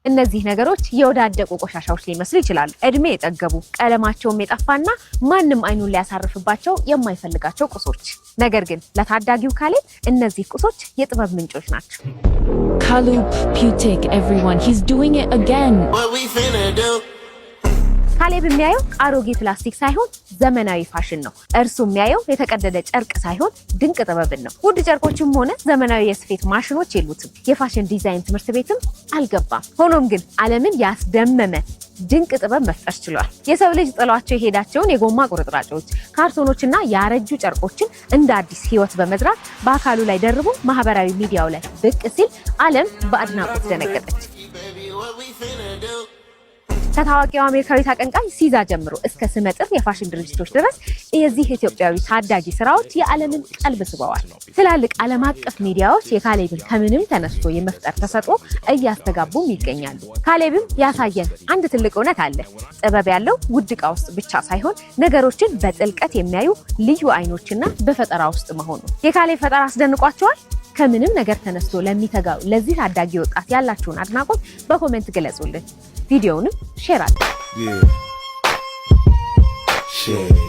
እነዚህ ነገሮች የወዳደቁ ቆሻሻዎች ሊመስሉ ይችላሉ። እድሜ የጠገቡ፣ ቀለማቸውም የጠፋና ማንም አይኑን ሊያሳርፍባቸው የማይፈልጋቸው ቁሶች። ነገር ግን ለታዳጊው ካሌብ እነዚህ ቁሶች የጥበብ ምንጮች ናቸው። Kalub Putik, everyone. He's doing it again. What we finna do? ካሌብ የሚያየው አሮጌ ፕላስቲክ ሳይሆን ዘመናዊ ፋሽን ነው። እርሱ የሚያየው የተቀደደ ጨርቅ ሳይሆን ድንቅ ጥበብን ነው። ውድ ጨርቆችም ሆነ ዘመናዊ የስፌት ማሽኖች የሉትም። የፋሽን ዲዛይን ትምህርት ቤትም አልገባም። ሆኖም ግን ዓለምን ያስደመመ ድንቅ ጥበብ መፍጠር ችሏል። የሰው ልጅ ጥሏቸው የሄዳቸውን የጎማ ቁርጥራጮች፣ ካርቶኖችና ያረጁ ጨርቆችን እንደ አዲስ ሕይወት በመዝራት በአካሉ ላይ ደርቦ ማህበራዊ ሚዲያው ላይ ብቅ ሲል ዓለም በአድናቆት ደነገጠች። Baby, what we finna do? ከታዋቂው አሜሪካዊት አቀንቃኝ ሲዛ ጀምሮ እስከ ስመጥር የፋሽን ድርጅቶች ድረስ የዚህ ኢትዮጵያዊ ታዳጊ ስራዎች የዓለምን ቀልብ ስበዋል። ትላልቅ ዓለም አቀፍ ሚዲያዎች የካሌብን ከምንም ተነስቶ የመፍጠር ተሰጥኦ እያስተጋቡም ይገኛሉ። ካሌብም ያሳየን አንድ ትልቅ እውነት አለ። ጥበብ ያለው ውድ ዕቃ ውስጥ ብቻ ሳይሆን ነገሮችን በጥልቀት የሚያዩ ልዩ አይኖችና በፈጠራ ውስጥ መሆኑ። የካሌብ ፈጠራ አስደንቋችኋል? ከምንም ነገር ተነስቶ ለሚተጋው ለዚህ ታዳጊ ወጣት ያላችሁን አድናቆት በ comment ግለጹልን። ቪዲዮውንም share አድርጉ። Yeah. Shit.